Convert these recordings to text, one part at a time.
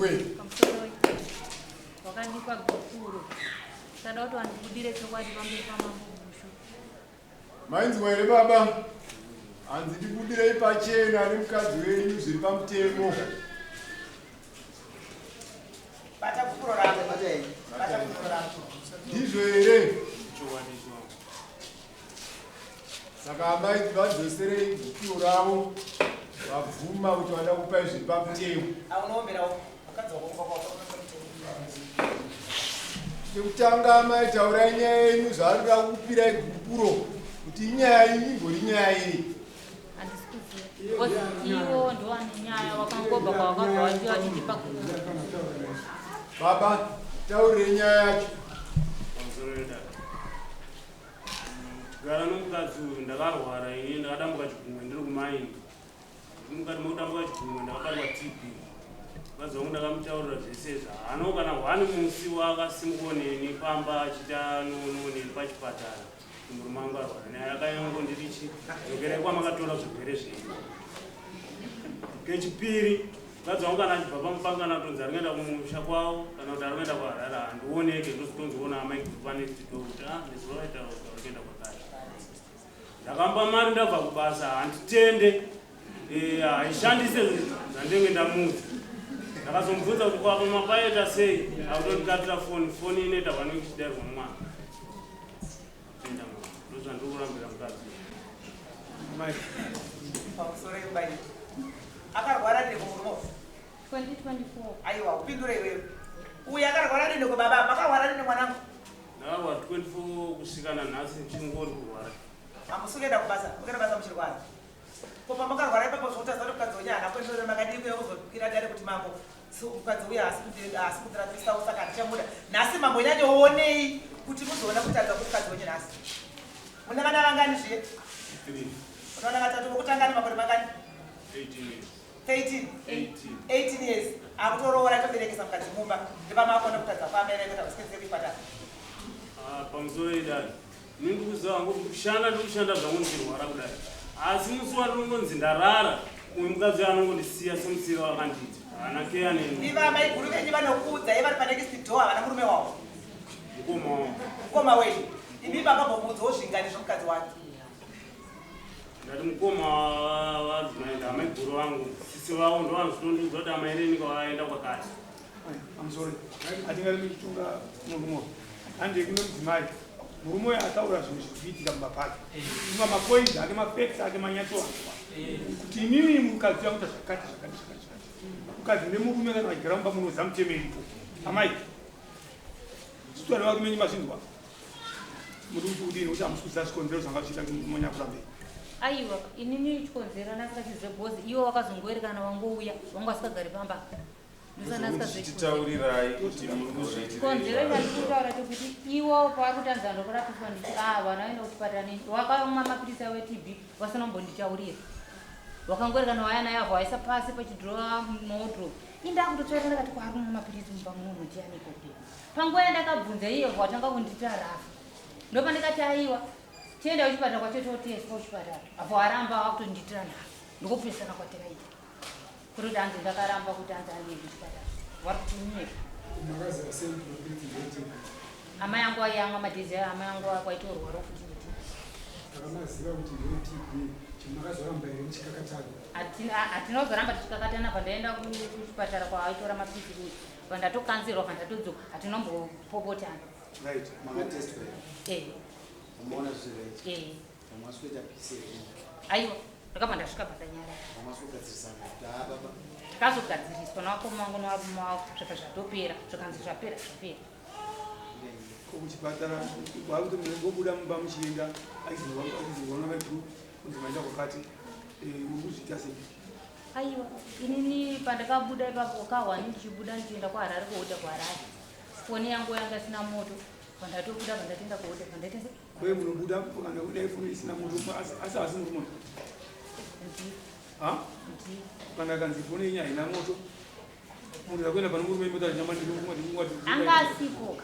Tinzwe. Pamusoro wakandikwa gupuro. Sada kuti wandibudire chokwadi pamberi pamambo Bushu. Mainzwa here baba? Hanzi ndibudirei pachena nemukadzi wenyu zviri pamutemo. Bata gupuro rako. Bata gupuro rako. Ndizvo here? Saka amai vadzoserei gupuro ravo vabvuma kuti vada kupai zviri pamutemo. Aunoomerawo mukadzi wako kumba kwako pamutemo. Chekutanga amai taurai nyaya yenyu zvaari kuda kukupirai gupuro kuti inyaya iyi ingori nyaya yei. Handisi kuziva. Because iwo ndowane nyaya wakangobva kwawakabva wachiva vachitipa gupuro. Baba taurirei nyaya yacho. Pamusoro yedare. Kugara nomukadzi uyu ndakarwara ini ndakadambuka chigumwe ndiri kumaini. Mukati mekudambuka chigumwe ndakabatwa TB. Mukadzi wangu ndakamutaurira zvese izvi. Haano kana one musi waakasimukawo neni pamba achiita nono neni pachipatara. Murume wangu arwara naye akanyangonditi chi dzokerai kwamakatora zvirwere zvenyu. Kechipiri mukadzi wangu kana achibva pamupanga kana kutonzi ari kuenda kumusha kwavo kana kuti ari kuenda kuHarare handioneke ndozotonzoona amai guru pane door kuti ah nezuro vaitaura kuti vari kuenda kwakati. Ndakamba mari ndabva kubasa handitende eh, haishandise zvandenge ndamuudza. Ndakazomubvunza kuti kwapa mapaita sei akutondikatira foni foni inoita one week ichidairwa mwana. Tenda mwana ndozvandiri kurambira mukadzi. Mai. Pamusoro imba iyi. Akarwara ndiko murume uyu. 2024. Aiwa upindure iwewe. Uyu akarwara ndiko baba, makarwara ndiko mwanangu. Ndakarwara 24 kusvika nanhasi ndichingori kurwara. Hamusi kuenda kubasa, mukuenda basa muchirwara. Ko pamakarwara ipapo zvokutadza kuti mukadzi wenyu haana kuenda makadii kuuya kuzokwira dare kuti mambo mukadzi uya haasi kundirapisa saka handichamuda. Nhasi mambo nyanyoonei kuti muzoona kutadza kwemukadzi wenyu nhasi. Mune vana vangani zviye? 3. Mune vana vatatu vokutanga nemakore mangani? 18 years. 13. 18. 18 years. Akutoroora atoberekesa mukadzi mumba. Ndipamaakona kutadza kwamai vake kuti hamusi kuchipatara. Ah, pamusoro idai. Ini ndikuziva hangu kuti kushanda ndikushanda zvangu ndichirwara kudai. Asi musi wandinongonzi ndarara, uyu mukadzi anongondisiya semusiro wakandiita. Haana keya neni. Iva amai guru venyu vanokuudzai vari panext door havana murume wavo. Mukoma wangu. Mukoma wenyu. Imi makambomuudzawo zvingani zvemukadzi wake. Ndati mukoma vadzimai amai guru vangu. Sisi vavo ndovanozvitondiudza kuti amai reni kwavaenda kwakati. I'm sorry. Hatingari muchitonga murume uyu. Hande kune mudzimai. Murume uyu ataura zvinhu zviri kuitika mumba pake. Ima mapoints ake mafacts ake manyatsowanzwa. Kuti imimi mukadzi yakuita zvakati zvakati zvakati zvakati. Mukadzi nemurume kana vachigara mumba munoziva mutemo iripo. Amai. Sitwa nevarume nyima zvinzwa. Muri kuti kudini kuti hamusi kuziva zvikonzero zvanga zvichiita kuti murume wenyu akurambei. Aiwa, inini chikonzero ndasikachizive because iwo wakazongoerekana wangouya, wanga usikagari pamba. Chitaurirai kuti muri kuzviitirei. Konzero chandikutaura chokuti iwo pavari kutanza ndokurapiswa ndichi ah vana vaenda kuchipatara neni wakamwa mapirisi avo eTB vasina kumbonditaurira. Wakangoerekana waya naye avo waisa pasi pachidhirowa muwardrobe. Ini ndakutotsvaira ndakati kwaari kumwa mapirisi mumba muno ndianiko kudai. Panguva yandakabvunza iye watanga kundita rafu. Ndopandikati aiwa tienda kuchipatara kwacho toteswa kuchipatara. Apo aramba wakutondiitira nharo. Ndokupesana kwatakaita. Kutoti hanzi ndakaramba kuti hanzi handiendi kuchipatara. Vari kutinyepa. Makaziva sei kuti mapirisi ndeeTB? Amai angu aiyamwa madhizi ayo amai angu kwaitorwara futi neTB. Pakamaziva kuti ndeeTB makazoramba here muchikakatana? Hatina kuzoramba tichikakatana pandaenda kuchipatara kwaaitora mapirisi kuti pandatokanzirwa pandatodzoka hatina kumbopopotana. Right. Makatestwa here? Eh. Umaona zviri right? Eh. Hamasweta pisi here? Aiwa. Ndakabva ndasvika pandanyarara. Hamasogadzirisana kuti haa baba. Takazogadziriswa navakoma vangu nevarume vavo zvabva zvatopera zvikanzi zvapera zvapera. Ko kuchipatara kwakuti munongobuda mumba muchienda achizorwa navaiguru kunzi maenda kwakati muri kuzviita sei? Aiwa inini pandakabuda ipapo kahwani ndichibuda ndichienda kuHarare kuhodha kuHarare foni yangu yanga isina moto pandatobuda pandatoenda kuhodha pandaita sei Kwe munobuda kana kudai foni isina moto asi asi murume uyu. Ha? Kana kanzi foni yenyu haina moto. Munhu akuenda pane murume imota nyama ndiri kumwa ndiri kumwa. Anga asipo.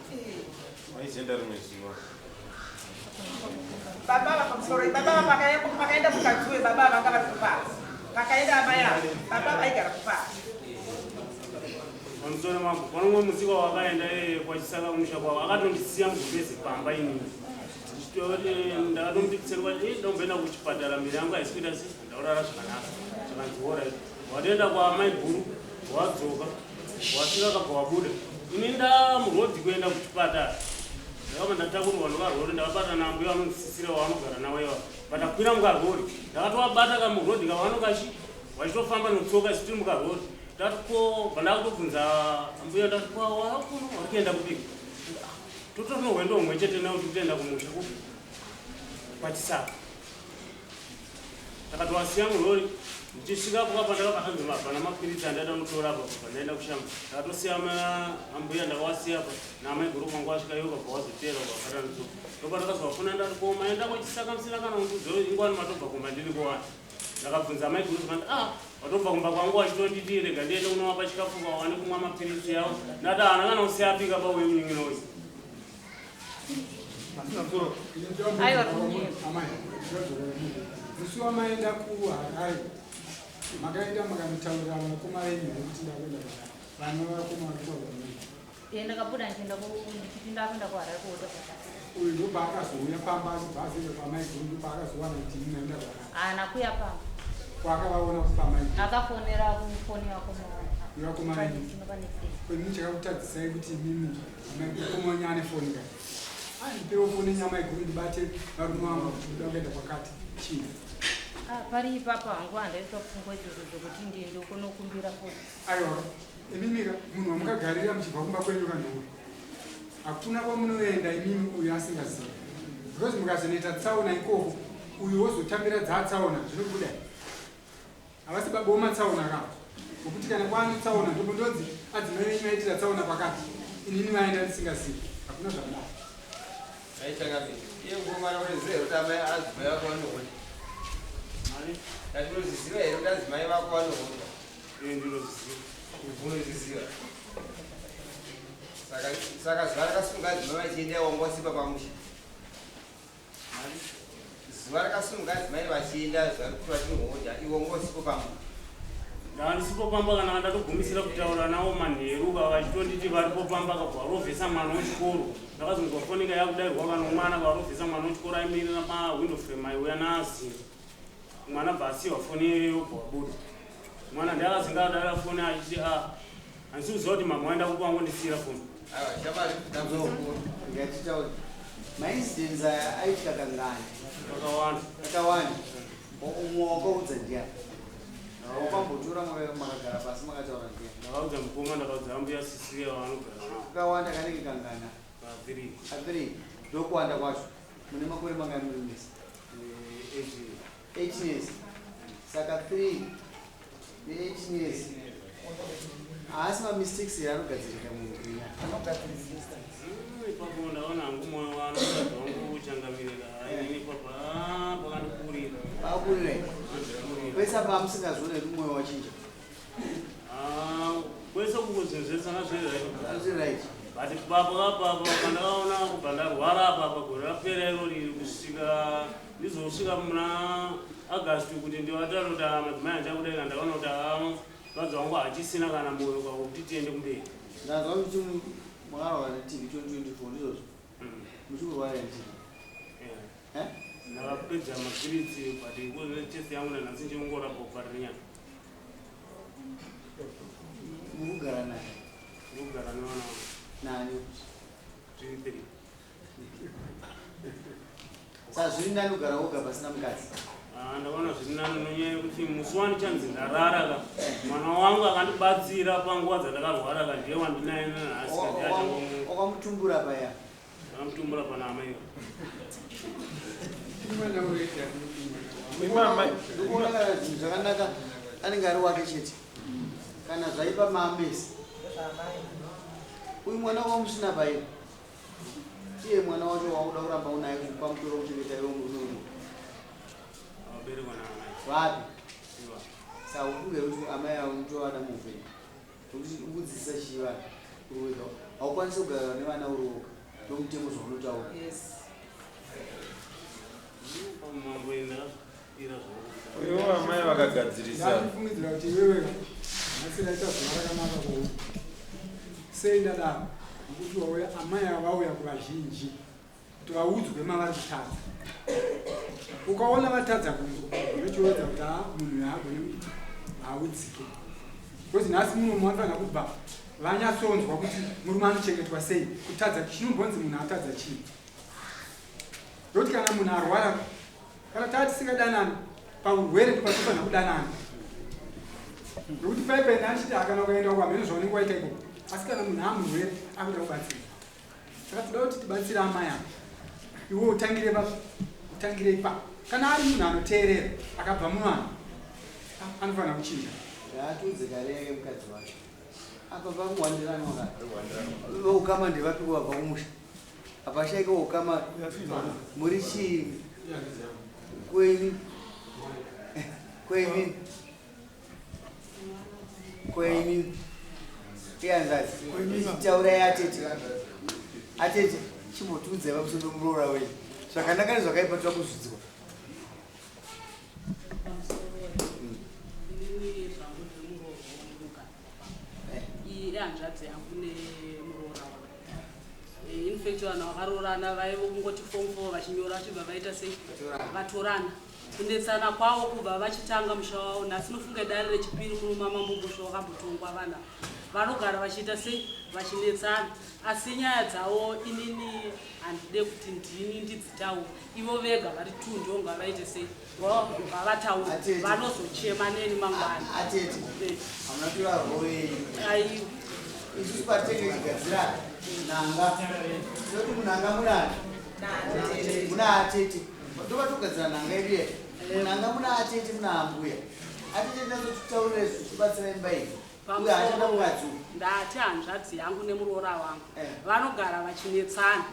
Waizoenda rimwe zuva. Baba ava pamusoro baba ava pakaenda mukadzi uyu baba ava vanga vari kupa. Pakaenda amai ava baba vaigara kupa. Pamusoro mambo, pane umwe musika wakaenda kwachisaka kumusha kwavo, akatondisiya mugubeze pamba inini. Ndakatomuti kuseri ndomboenda kuchipatara, miri yangu haisi kuita sei, ndaurara zvakanaka. Zvakanzi alright. Watoenda kwamai guru, wadzoka, wasvika kabva wabuda. Ini ndamurodhi kuenda kuchipatara. Ndakabva ndatakurwa nekarori, ndakabata nambuya vanondisisira wavanogara navo ivavo. Pandakwira mukarori, ndakatovabata kamurodhi kavanokachi vachitofamba notsoka isu tiri mukarori. Ndati ko, bva ndakutobvunza mbuya, ndati ko wakuno wari kuenda kupiko? Totori norwendo rumwe chete nawo tiri kuenda kumusha kupi? Kwachisaka. Takatowasiya murori, ndichisvika apo apa ndakabva hanzi mabva namapiritsi andaida kunotora apa kubva ndaenda kushamba. Ndakatosiya ambuya ndakawasiya apa naamaiguru kwangu wasvika iwo kabva wazoteera ukabata nzou. Ndopandakazovafona ndati ko maenda kwachisaka musina kana kundiudza ingwani matobva kumba ndiri kuwani. Ndakabvunza amaiguru zvikanzi ah watobva kumba kwangu wachitonditi rega ndiende kunovapa chikafu vawane kumwa mapiritsi yavo. Ndati haana kana kusiya apika pauye munin'ina uyu. Aiwa, kunyepa. Amai, musi wamaenda kuHarare makaenda makanotaurira vakoma venyu here kuti ndakuenda kuHarare? Vana vakoma vari kutaura nemi. Ndakabuda ndichienda ndichiti ndakuenda kuHarare kuota kwakati. Uyu ndopaakazouya pamba achibva azoenda kwamaiguru, ndopaakazowana kuti ini ndaenda kuHarare. Haana kuya pamba. Kwaakavaona kuti pamaiguru. Akafonera kufoni yakoma vangu. Yakoma venyu. Kwemini chakakutadzisai kuti imimi amaiguru komanya ane foni ka? Andipewo foni nyamaiguru ndibate varume vangu kuti ndoda kuenda kwakati. Chii? Ah, pari ipapo hangu handaitwa pfungwa idzodzo dzokuti ndiende kunokumbira foni. Aiwa, imimi ka munhu wamukagarira muchibva kumba kwenyu kanhuwe. Hakuna kwamunoenda imimi uyu asingazivi. Because mukazonoita tsaona ikoko, uyu wozotambira dzatsaona zvinobuda. Havasi baba womatsaona ka. Ngokuti kana kwaane tsaona ndombondonzi adzimai venyu vaitira tsaona pakati. Inini vaenda ndisingazivi. Hakuna zvakadaro. Aitangamira. Iye mukomana unoziva here kuti amai adzimai vako vanohoda? Ndati unozviziva here kuti adzimai vako vanohoda? Ndinozviziva. Unozviziva. Saka saka zuva rakasunga adzimai vachienda wanga wasipa pamusha. Zuva rakasunga adzimai vachienda zuva rekuti vachinohodha iwe wanga usipo pamba. Ndandisipo pamba kana ndatogumisira kutaura navo manheru ka vachitonditi varipo pamba kabva varovhesa mwana wechikoro. Ndakazonzwa fonika yakudairwa kana mwana varovhesa mwana wechikoro aimirira pawindow frame aiuya nazi. Mwana bva asiwa foni iyoyo bva wabuda. Mwana ndiye akazinga adaira foni achiti ah handisi kuziva kuti mama waenda kupi wangondisiira foni. Aiwa shamwari Tambo, ngatitaure. Maincidents aya aitika kangani? Kakawanda. Kakawanda. Umwe wakaudza ndiani? Wakambotora makagara pasi makataura ndiani? Ndakaudza mukoma, ndakaudza ambuya Sisilia vaanogara navo. Kakawanda kanenge kangana? Ka3. Ka3. Ndokuwanda kwacho. Mune makore mangani muri mese? 8 8 years. Saka 3 ne 18 years. Haasi mamistakes here anogadzirika muupenyu? Ipapo ndaona hangu moyo wano mukadzi wangu uchangamirira. Inini ipapo pakandikurira. Pakurira. Kwese apa musingazoona kuti moyo wachinja. Kwese uko zvinhu zvese zvanga zviri right. Zviri right. But papo apapo pandakaona kubva ndarwara apapo gore rapera iro riri kusvika ndizosvika muna August kuti ndivataura kuti madzimai andichakudai kana ndakaona kuti mukadzi wangu hachisina kana moyo kakuti tiende kumberi. Ndanzwa kuti makarwara neTB 2024 ndizvozvo? Muchikurwara neTB? Eh? Ndakapedza mapiritsi but chest yangu nanhasi ndichingorapwa kuparinyana. Muri kugara naye? Ndiri kugara nevana vangu. Nani? Tiri 3. Saka zviri nani kugara woga pasina mukadzi? Ndakaona zviri nani nenyaya yekuti musi wandichanzi ndarara ka mwana wangu akandibatsira panguva dzandakarwara ka ndiye wandinaye nanhasi ka ndiye achangomu- Wakamutumbura paya? Ndakamutumbura pana amai. Ndikuona kana zvinhu zvakanaka anenge ari wake chete. Kana zvaipa maamesi. Uyu mwana wamusina paipa. Iye mwana wacho wakuda kuramba unaye pamutora kuchengeta iwe murume uyu. Akaberekwa naamai. Vapi? Iva. Saka ufunge kuti amai avo mutovada muupenyu. Nokuti ukudzidzisa chii vana uri wega. Haukwanisi kugara nevana uri woga. Ndomutemo zvaunotaura. Yes. Mambo ndakazvipira zvangu. Ivo amai vakagadzirisa. Ndakufungidzira kuti iwewe nhasi raita zuva rakanaka kuona. Sei ndadaro? Nokuti wauya amai ava vauya kuvazhinji kuti vaudzwe mavari kutadza. Ukaona vatadza kunzwa ndochirodza kuti haa munhu uyu haagone kuita haaudzike. Because nhasi muno manofanira kubva vanyatsonzwa kuti murume anochengetwa sei, kutadza chinombonzi munhu atadza chii. Ndokuti kana munhu arwara kana taa tisingadanani paurwere ndopatofanira kudanana nokuti paipai ndachiti hakana ukaenda uko hameno zvaunenge waita ikoko asi kana munhu amurwere akuda kubatsira saka toda kuti tibatsire amai ava iwe utangire pa utangire ipapo kana ari munhu anoteerera akabva muvanhu anofanira kuchinja Ngaatiudze kare yake mukadzi wacho. Apa pakuwandiranwa ka. Veukama ndevapi vabva kumusha? Hapashaike ukama muri chii? Kwenyu. Kwenyu. Kwenyu. Ihanzvadzi. Taurai atete. Atete chimbotiudzai pamusoro pemuroora wenyu. Zvakanaka nezvakaipa toda kuzvidzwa. Inini zvangu ndiri muroorwa wemuruka. Iyi ihanzvadzi yangu nemuroora wangu. In fact vanhu vakaroorana vaive kungoti form 4 vachinyora vachibva vaita sei vatorana. Kunetsana kwavo kubva vachitanga musha wavo nhasi nofunga dare rechipiri muno mamambo musha wakambotongwa vana vanogara vachiita sei vachinetsana asi nyaya dzavo inini handide kuti ndini ndidzitaure ivo vega vari two ndivo ngavaite sei ngavataure vanozochema neni mangwana. Atete hamuna tora role yenyu. Aiwa. Isusu patinenge tichigadzira nanga tinoti munanga munani muna atete ndovatogadzira nanga yedu yedu munanga muna atete muna ambuya atete tinazotitaurira isu tichibatsira imba iyi uyo achada mukadzi uyu Ndati hanzvadzi yangu nemuroora wangu vanogara vachinetsana.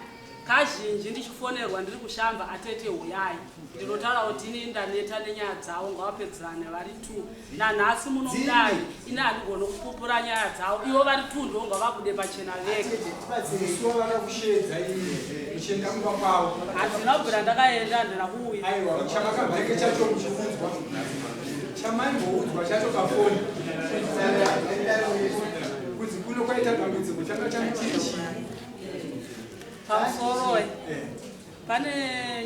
Kazhinji ndichifonerwa ndiri kushamba atete huyai. Ndinotaura kuti ini ndaneta nenyaya dzavo ngavapedzerane vari two. Nanhasi muno mudare ini handigoni kupupura nyaya dzavo ivo vari two ndivo ngavabude pachena vega. Musi wavakakusheedza imi muchienda kumba kwavo. Handina kubvira ndakaenda handina kuuya. Aiwa chamakabveke chacho muchiudzwa chamaimboudzwa chacho pafoni kunzi kuno kwaita dambudziko changa changa chiri chii? Pamusoroi pane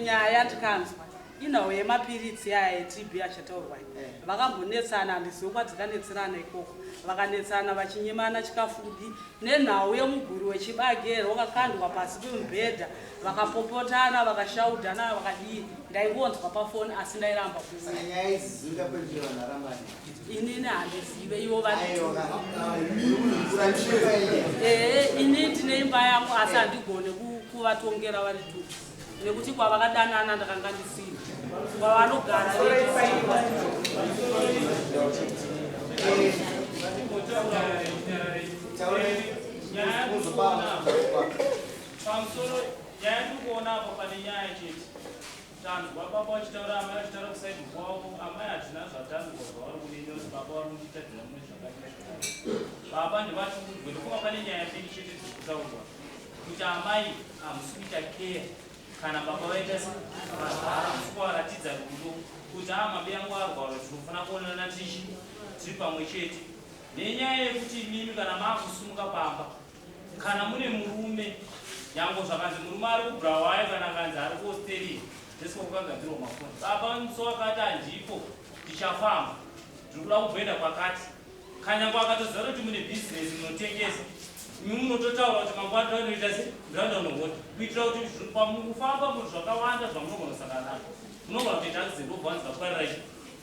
nyaya yandikanzwa inhau yemapiritsi aya eTB achataurwa vakambonetsana handizivi kwadzikanetserana ikoko vakanetsana vachinyimana chikafudi nenhau yemuguri wechibage wakakandwa pasi pemubhedha vakapopotana vakashaudhana vakadii ndaingonzwa pafoni asi ndairamba Saka nyaya idzi dzinoita kuitira vanhu arambani. Inini handizive ivo vari Aiwa. Ehe ini ndine imba yangu asi handigone kuvatongera vari two nekuti kwavakadanana ndakanga ndisina kwavanogara Pamusoro nyaya ndiri kuona apo pane nyaya chete. Tanzwa baba vachitaura amai vachitaura kusaidi kwavo amai hatina zvatanzwa zvavari kudini kuti baba vari kunditadzira mune zvakati nezvakati. Baba ndivatiudzwe ndofunga pane nyaya mbiri chete dziri kutaurwa kuti amai hamusi kuita care kana baba vaita se varwara hamusi kuvaratidza rudo kuti aa mabi angu arwara tinofanira kuonana tichi tiri pamwe chete nenyaya yekuti imimi kana maakusumuka pamba kana mune murume nyango zvakanzi murume ari kuBulawayo kana akanzi ari kuAustralia ndesiko kukagadzirwa mafoni baba musi wakati handipo ndichafamba ndiri kuda kumboenda kwakati kanyange akatoziva kuti mune bhizinesi munotengesa imi munototaura kuti mangwana ndinoita se ndinoenda kunohodha kuitira kuti pamukufamba munhu zvakawanda zvamunogona kusangana nazvo munogona kutoita accident wobva wanzi vakwarira chi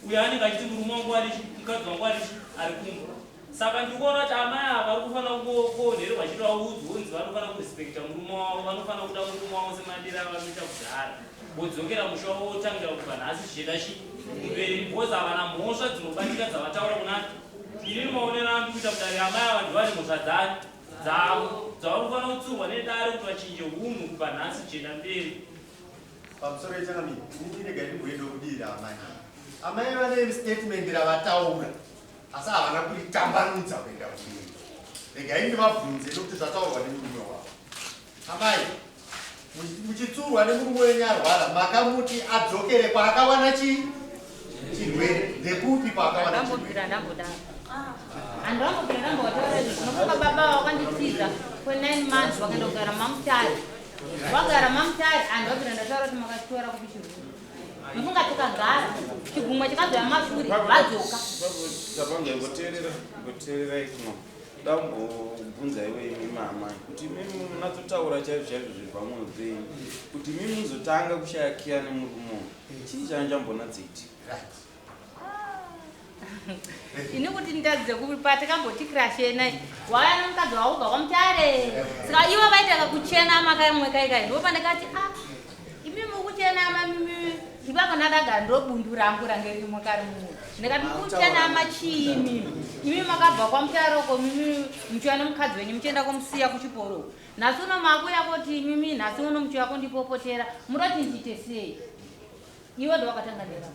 uyo anenge achiti murume wangu arichi mukadzi wangu arichi ari kumba saka ndikuona kuti amai ava vari kufanira kuonherwa vachiti vaudzwe kunzi vanofanira kurespekta murume wavo vanofanira kuda murume wavo semadira avanoita kudhara vodzokera musha wavo votangira kubva nhasi zvichienda chi kumberi because havana mhosva dzinobatika dzavataura kuna inini maonero angu kuita kudare amai ava ndivari mhosva dzani dzavo dzavari kufanira kutsurwa nedare kuti vachinje unhu kubva nhasi zvichienda mberi. Pamusoro yechangamire, ini rega ndimboenda kudira amai. Amai vane statement ravataura asi havana kuritambanudza kuenda kumberi. Regai ndivabvunze nokuti zvataurwa nemurume wavo. Amai, muchitsurwa nemurume wenyu arwara, makamuti adzokere kwaakawana chii? Chirwere. Ndekupi kwaakawana chirwere? Ndambobvira ndambodaro. Handambobvira ndambotaura izvo. Zvinofunga baba vakanditiza kwe9 months vakaenda kugara mamutare. Vagara mamutare, handabvira ndataura kuti makachitora kupi chirwere. Nofunga tikagara chigumwe chakabvira mashure vadzoka. Tapanga imboteerera, imboteererai kuno. Da kumbobvunza iwe imi mama kuti imimi munatsotaura chaizvo chaizvo zviri pamwoyo penyu kuti imimi muzotanga kushaya kiya nemurume uyu. Chii chanjambonatsoitika? Ini kuti nditadze kupa takamboti krashenai wauya nomukadzi wako kubva kwamutare. Saka ivo vaita kakuchenama kamwe kaikai, ndipo pandakati a imi mukuchenama mimi ipapo ndadagara ndobundu rangu range ririmo kari muno. Ndikati mukuchenama chii imimi? Imi makabva kwamutare uko mimi muchiuya nomukadzi wenyu muchienda komusiya kuchikoro uko. Nhasi uno makuuya koti imimi nhasi uno muchiuya kondipopotera muroti ndiite sei? Iwe ndowakatanga ndera.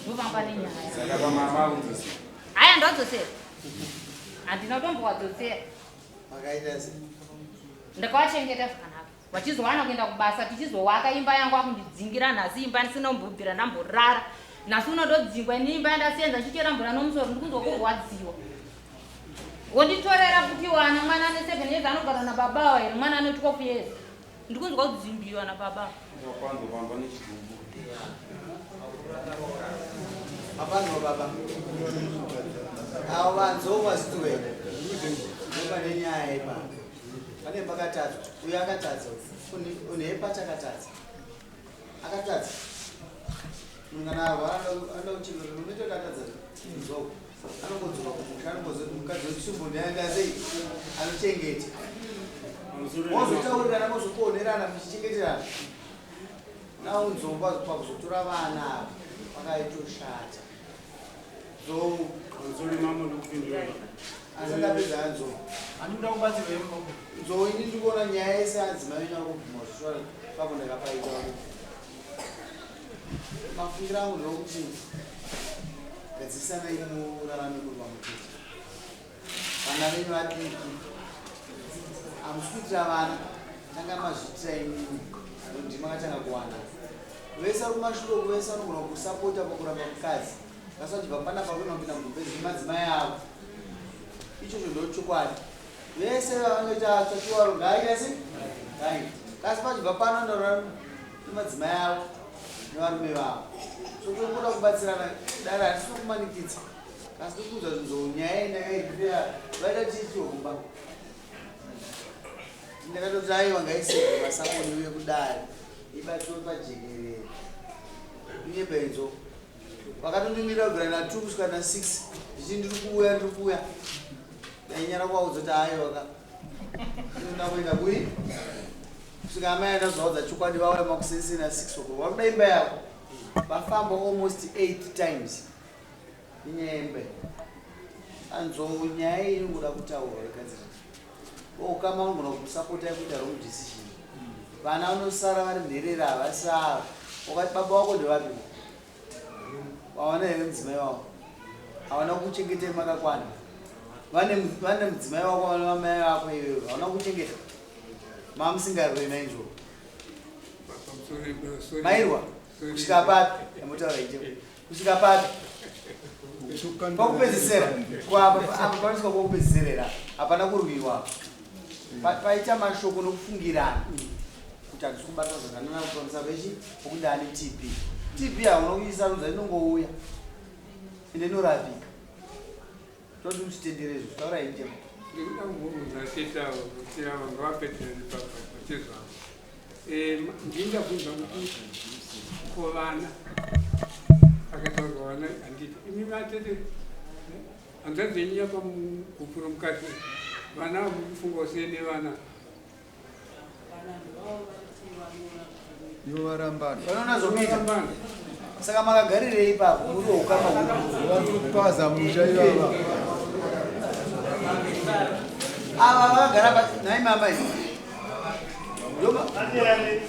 Ndovamba nenyaya. Saka pamama akudzosera. Haya ndodzosera. Handina kutombowadzosera. Makaita sei? Ndakavachengeta zvakanaka. Vachizowana kuenda kubasa tichizowaka imba yangu akundidzingira nhasi imba ndisina kumbobvira ndamborara. Nhasi unododzingwa ini imba yandasenza ndichichera mvura nomusoro ndikunzwa kurwadziwa. Wonditorera futi wana mwana ane 7 years anogara nababa ava here mwana ane 12 years. Ndikunzwa kudzimbiwa nababa. Wakwanzwa pamba nechigumbu. Mapanzwa baba. Avo vanzou vazituwena. Ndopane nyaya ipapo. Pane pakatadzwa. Uyo akatadza. Une pachakatadza. Akatadza. Munhu kana arwara anoda kuchengeta unoita kuti atadza nzou. Anongodzoka kumusha anongozoti mukadzi wechisumbu ndaenda sei anochengeta. Mozotaurirana mozokoonerana muchichengeterana. Now nzou pakuzotora vana ava pakaitoshata. Nzou. Asi ndapedza nzou. Handikuda kubatsirwa ipapo. Nzou ini ndikuona nyaya yese adzimai venyu ari kubvuma zvisvara papo ndakapaita vako. Mafungiro angu ndeokuti gadzisanai murarame muri pamwe chete. Vana venyu vadiki hamusi kuitira vana, tanga mazviitira imimi nokuti makatanga kuwana. Vese vari kumashure uku vese vanogona kusapota pakuramba mukadzi asi vachibva panapa kuenda kupinda mugumbezi nemadzimai avo. Ichocho ndochokwadi. Vese vavanoita tachiwaro ngaaita sei? Ngaaite. Kasi vachibva pano ndaura nemadzimai avo nevarume vavo. So tokuda kubatsirana dare hatisi kumanikidza. Asi tokuudza zvinhu nyaya iyi ndakairipira vaida tichiomba. Ndakatoti aiwa ngaiseke vasakoni uye kudare ibatsirwe pajekerere. Inyepa idzo. Vakatondimira kubvira na 2 kusvika na 6 ndichiti ndiri kuuya ndiri kuuya. Ndainyara kuvaudza kuti aiwa ka. Ndinoda kuenda kui? Kusvika amai andazovaudza chokwadi vauya makuseni na 6 o'clock. Vakuda imba yako. Vafamba almost 8 times. Inyaya yemba iyi. Anzou nyaya iyi inongoda kutaurwa igadzirwa. Ukama unogona kusapota kuita wrong decision. Vana vanosara vari nherera havasara. Wakati baba wako ndevapi? Wawana here mudzimai wako? Havana kukuchengetai makakwana. Vane mudzimai wako vana vamai vako iwewe havana kukuchengeta. Mamusingarwe naizvo. Mairwa kusvika papi? Yambotaura icho. Kusvika papi? Pakupedzisira. Apa panosvika kwokupedzisirera. Hapana kurwiwa. Paita mashoko nokufungirana. Kuti handisi kubatwa zvakanaka pamusoro pechi pokuti ane TB. TB hauna kuisarudza inongouya. Ende inorapika. Toti muchitenderezvo taurai mutemo. Ndinoda kubvunza tete avo kuti ava ngavapedzerane pachezvavo. Ndingabvunza kuti ko vana akataurwa vana handiti imi vatete hanzvadzi yenyu yapa mugupuro mukati vana mukufunga usei nevana ivo varambana vanoona zvokuita. Saka makagarirei ipapo muri weukama hupi? Paza musha ivava. Ava vakagara pa nhai mama iyi.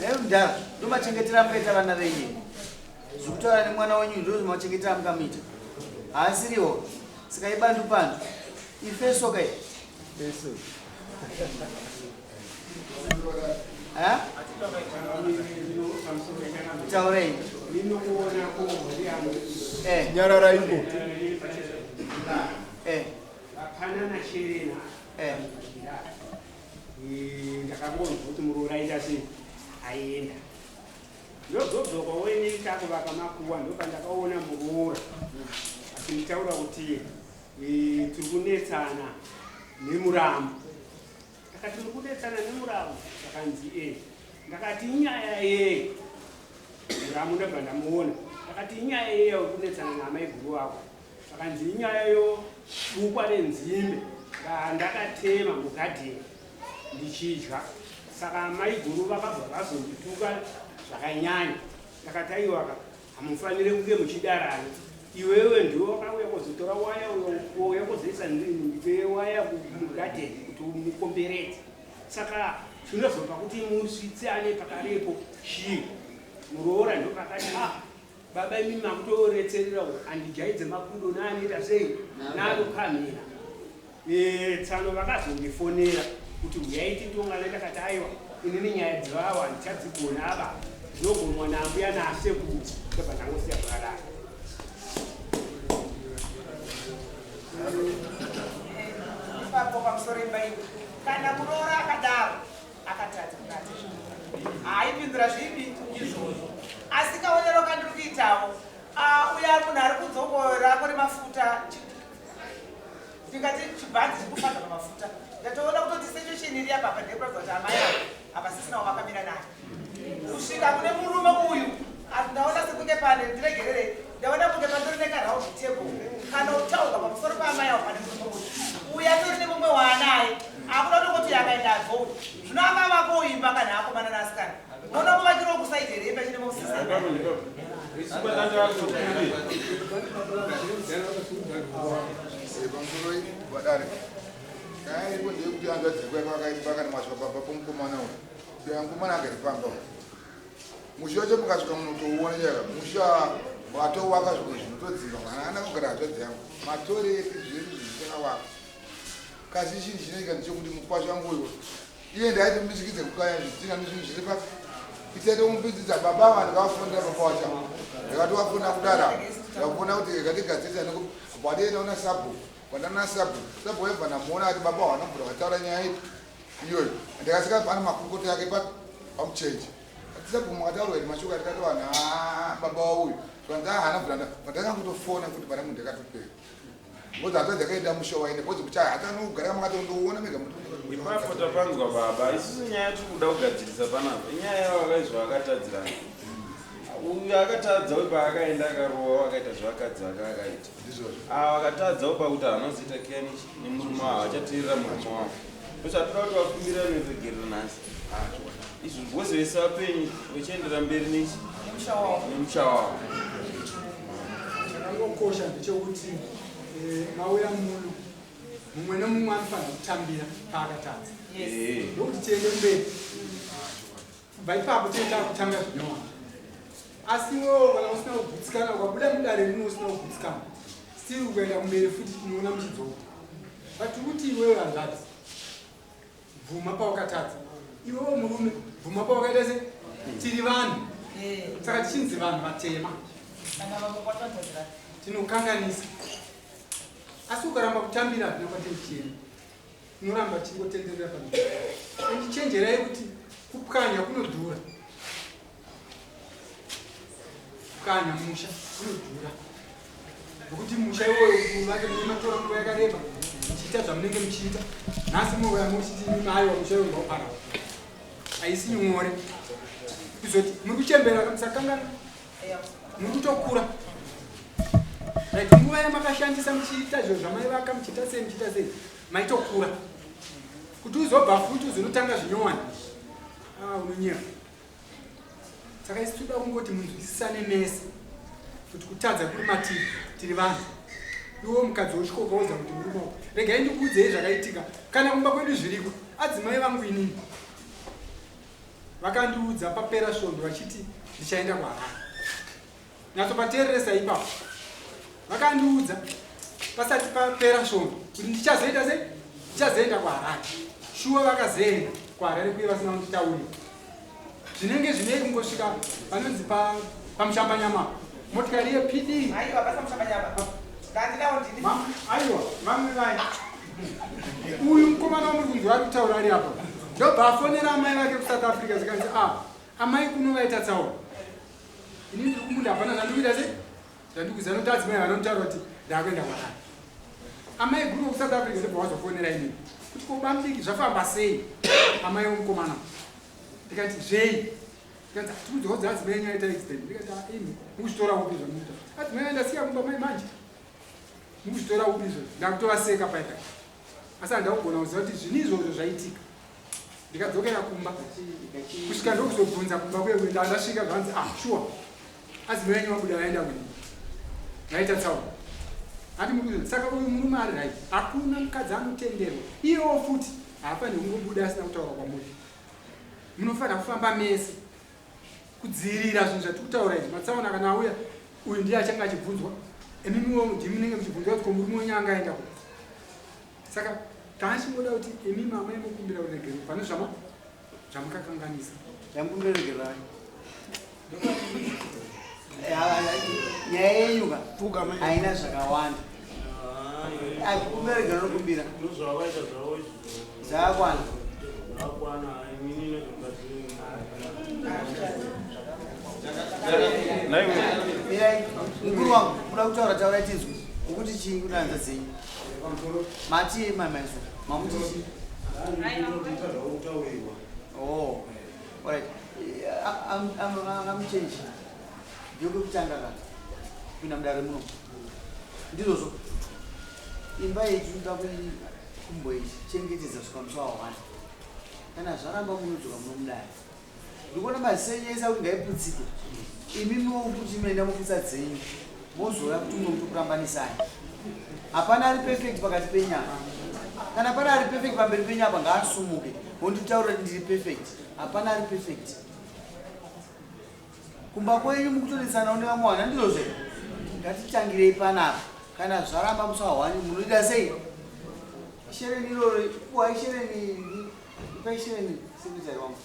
Nhai mudhara, ndomachengetera amukaita vana venyu. Zvekutaura nemwana wenyu ndozvimachengetera amukamuita. Haasiriwo. Saka ibandu pandu. Ifeso kai. Feso. Taurei. Nyarara iko. Vapanana sherena. Ndakangonzwa kuti muroora aita sei aenda. Ndozodzoka wene takuvaka makuwa ndopandakaona muroora achinditaura kuti tiri kunetsana nemuramu. Ndakati muri kunetsana nemuramu? Akanzi e. Ndakati inyaya yei? Muramu ndabva ndamuona. Ndakati inyaya yei yauri kunetsana naamaiguru wako? Akanzi inyaya yobukwa renzimbe randakatema mugadheni ndichidya. Saka amaiguru vakabva vazondituka zvakanyanya. Ndakati aiwaka hamufanire kunge muchidarana. Iwewe ndiwe wakauya kuzotora waya uyo kuzoisa waya mugadheni kuti mukomberedze. Saka zvinozopa kuti musvitsane pakarepo chii? Muroora ndopakati ah baba imi makutoretserera uko andijaidze makudo naanoita sei naanokamira. Tsano vakazondifonera kuti huyai titongane. Ndakati aiwa inini nyaya dzivavo handichadzigona ava dzinogonwa naambuya naasekuru. Ndobva ndangosiya zvakadaro. Ipapo pamusoro imba iwe kana muroora akadaro akatadza kubata haaipindura zvipi izvozvo asi kaonero kandiri kuitawo uya munhu ari kunzongo rako remafuta ndingati chibhanzi chikufadza pamafuta ndatoona kutoti situation iri apa apa ndekuratidza kuti amai ava havasisinawo vakamira naye kusvika kune murume uyu ndaona sekunge pane ndiregerere ndaona kunge pandori nekaround table kana utaurwa pamusoro paamai avo pane murume uyu uyu atori nemumwe waanaye akuda kutongoti akaenda abvo zvino akavako imba kana akomana naasikana munomuvakirawo kusaidi here imba chine musisa Pamusoro vadare nyaya iripo ndeyekuti hanzvadzi yako yakaimba kana masvika pamba pomukomana uyu kuya mukomana agari pamba uyu musha wacho mukasvika munotouona chaka musha watowaka zvimwe zvinotodzimba mwana ana kugara hanzvadzi yangu matoreti zvedu zvichakawaka kasi chinhu chinoitika ndechekuti mukwasha wangu uyu iye ndaitomusikidze kukaya zvidhina nezvinhu zviri pa itaite kumupidzidza baba ava ndikavafonera baba wacho ndikatovafonera kudara ndikafona kuti rega tigadzirisa nekuti una sabhuku kwandana sabhuku sabhuku aibva ndamuona ati baba vanobvura vataura nyaya ipi iyoyo ndikasika pane makurukota yake pamuchenje ati sabhuku makataurwa iri mashoko atikati vanhu baba wauyu zvanzi haana bvura ndakangotofona kuti pane munhu ndakatopera because hanzvadzi yakaenda musha waine because kuti hatanogara makatondoona mega Ipapo tapanzwa baba, isusu nyaya tiri kuda kugadzirisa panapa inyaya yavakaizwa vakatadzirana. Uyu akatadza uyu paakaenda akarowa akaita zvavakadzi vake akaita. Ava vakatadzawo pakuti havana kuzoita keni nemurume wavo, vachateerera murume wavo. Ndozvatoda kuti vakumbirane regerero nhasi. Izvo because vese vapenyu vachiendera mberi nechi nemusha wavo. Chakangokosha ndechekuti mauya muno mumwe nemumwe anofanira kutambira paakatadza ndokuti tiende mberi kubva ipapo tinenge takutanga zvinyowani. Asi iwewo kana usina kugutsikana ukabuda mudare rino usina kugutsikana still ukaenda kumberi futi tinoona muchidzoka. But tiri kuti iwewe hanzvadzi bvuma pawakatadza, iwewo murume bvuma pawakaita se tiri vanhu saka tichinzi vanhu vatema tinokanganisa asi ukaramba kutambira hazvina kwatiri tichienda tinoramba tichingotenderera pano. Andichenjerai kuti kupwanya kunodhura, kupwanya musha kunodhura nokuti musha iwoyo vake mune matora nguva yakareba muchiita zvamunenge muchiita nhasi mouya muchiti aiwa musha iwoyo ngaupara haisi nyore kuzoti muri kuchembera musakanganwa muri kutokura right nguva yamakashandisa muchiita zviro zvamaivaka muchiita sei muchiita sei maitokura kuti uzobva futi uzonotanga zvinyowani unonyepa. Saka isu toda kungoti munzwisisane mese kuti kutadza kuri matiri tiri vanhu. Iwo mukadzi wechikoka woza kuti murume wako regai ndikuudzei zvakaitika kana kumba kwedu zviriko. Adzimai vangu inini vakandiudza papera svondo vachiti ndichaenda kuHarare. Nyatsopateereresa ipapo. Vakandiudza pasati papera svondo kuti ndichazoita sei ndichazoenda kuHarare. Shuwa vakazoenda kuHarare kuye vasina kunditaurira. Zvinenge zvinei kungosvika panonzi pamushambanyama motikari yePD. Aiwa, basa mushambanyama. Ndandinawo ndini. Aiwa, vamwe vaya. Uyu mukomana wamuri kunzwa ari kutaura ari apa. Ndobva afonera amai vake kuSouth Africa zikanzi ah, amai kuno vaita tsaona. Ini ndiri kumunda hapana zvandikuita sei? Zvandikuziva nokuti adzimai vanotaura kuti ndakuenda kwakati. Amai guru kuSouth Africa ndobva vazofonera inini. Kuti ko bamdiki zvafamba sei? Amai womukomana. Ndikati zvei? Ndikati tikudzodza adzimai enyu aita accident. Ndikati ah, imi mukuzvitora upi zvamuita? Adzimai andasiya kumba mai manje. Mukuzvitora upi izvozvo? Ndakutovaseka paita. Asi handakugona kuziva kuti zvinhu izvozvo zvaitika. Ndikadzokera kumba. Kusvika ndokuzobvunza kumba kuye kuenda ndasvika zvanzi ah sure. Adzimai enyu vabuda vaenda kuni. Vaita tsaona. Hati mukuzviona. Saka uyu murume ari right. Hakuna mukadzi anotenderwa. Iyewo futi haafaniri kungobuda asina kutaura kwamuri. Munofanira kufamba mese kudzivirira zvinhu zvatiri kutaura izvi. Matsaona kana auya uyu ndiye achange achibvunzwa. Imimiwo ndimi munenge muchibvunzwa kuti ko murume wenyu anga aenda kupi. Saka taachingoda kuti imi mama imokumbira ruregerero pane zvama zvamukakanganisa. Ndamukumbira ruregerero ani? Nyaya yenyu ka haina zvakawanda. Kukumbira ruregerero nokumbira. Ndozvavaita zvavo izvi. Zvakakwana. Zvakakwana inini nezvemukadzi. Mirai, mukuru wangu, muda kutaura taurai tinzwe. Ukuti chii kuna hanza dzenyu? Mati mamaiso. Mamuti chii? Oh. All right. I'm change. Ndiko kutanga ka. Kupinda mudare muno. Ndizvozvo. Imba iyi tinoda kumboichengetedza kusvika musi wa1. Kana zvaramba munodzoka muno mudare. Ndikuona mazisenyesa kuti ngaiputsike. Imi kuti muenda muputsa dzenyu. Mozouya kuti mumwe mutokurambanisai. Hapana ari perfect pakati penyama. Kana pane ari perfect pamberi penyama ngaasumuke. Wonditaura kuti ndiri perfect. Hapana ari perfect. Kumba kwenyu mukutonetsanawo nevamwe vana ndizvozvo. Ngatitangirei panapa. Kana zvaramba musi wa1 munoita sei? Shereni iroro kuwa ishereni ipai shereni secretary wangu.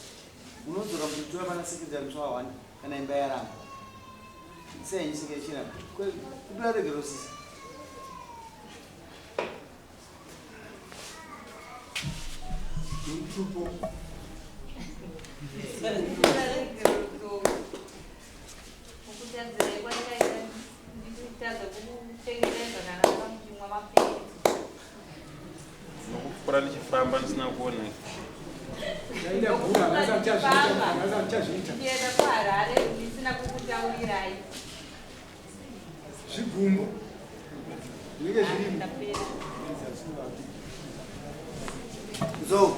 Munodzoka muchitora pana secretary musi wa1 kana imba yaramba. Sei secretary kupira regero sisi. Mutupo. Kukutadzirei kwandakaita ndichitadza kukuchengetai zvakanaka muchimwa mapiritsi. Nokupfuura ndichifamba ndisina kuona. Ndaida bhura, nhasi handichazviita, nhasi handichazviita. Ndienda kuHarare ndisina kukutaurirai. Zvigumbo. Zvinenge zvirimo. Ndapera. Nzou.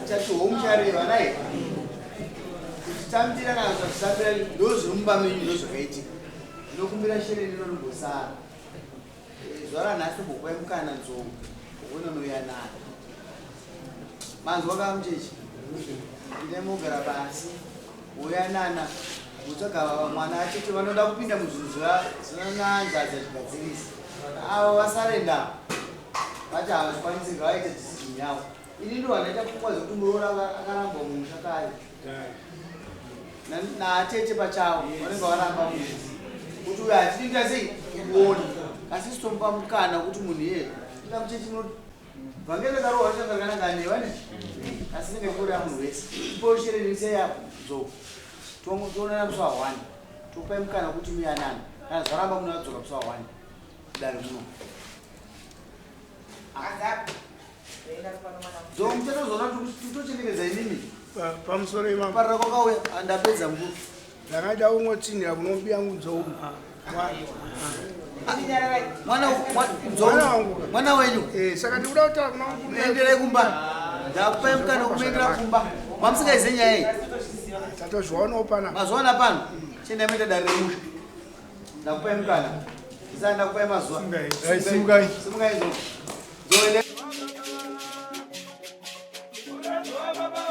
Chati homu chareva nai. Kuchitambira kana kusazvitambira ndozviri mumba menyu ndozvakaitika. Ndinokumbira shereni rinombosara. Zuva ranhasi tombokupai mukana nzou wokunonoyanana. Manzwa ka mucheche? Ndai mogara pasi woyanana motsvaga mwana achete vanoda kupinda muzvinhu zvinananzadza zvigadzirisa. Avo vasarenda vati havazvikwanisi ngavaite decision yavo. Ini ndo handaita pfungwa dzekuti muroora akarambwa mumusha kare. Naatete pachavo vanenge varamba musha. Kuti uyu hatidi kuita sei kuona. Asi sitomupa mukana kuti munhu iyeye. Ina mucheche munoti vhangeri rakarohwa richanga rakanaka newa ne. Asi rinenge kuuraya munhu wese. Ipo shereni sei apo nzou. Toonana musi wa1. Tokupai mukana kuti muyanane. Kana zvaramba munodzoka musi wa1. Kudare muno. Azapo. Enda pano mwana. Nzou muchatozoona kuti totochengetedza imimi. Pamusoro imambo. Parira kwakauya andapedza mukuru. Ndakaida kungotsinhira kunombiya nzou. Mwana mwana wenyu. Saka ndikuda kutaura kuna Muenderei kumba. Ndakupai mukana wekumuendera kumba. Mamusingaizive nyaya iyi. Tatozvionawo panapa. Mazviona pano. Chiendai muite dare remusha. Ndakupai mukana. Ndisati ndakupai mazuva. Simukai. Simukai nzou. Nzou endai. Baba,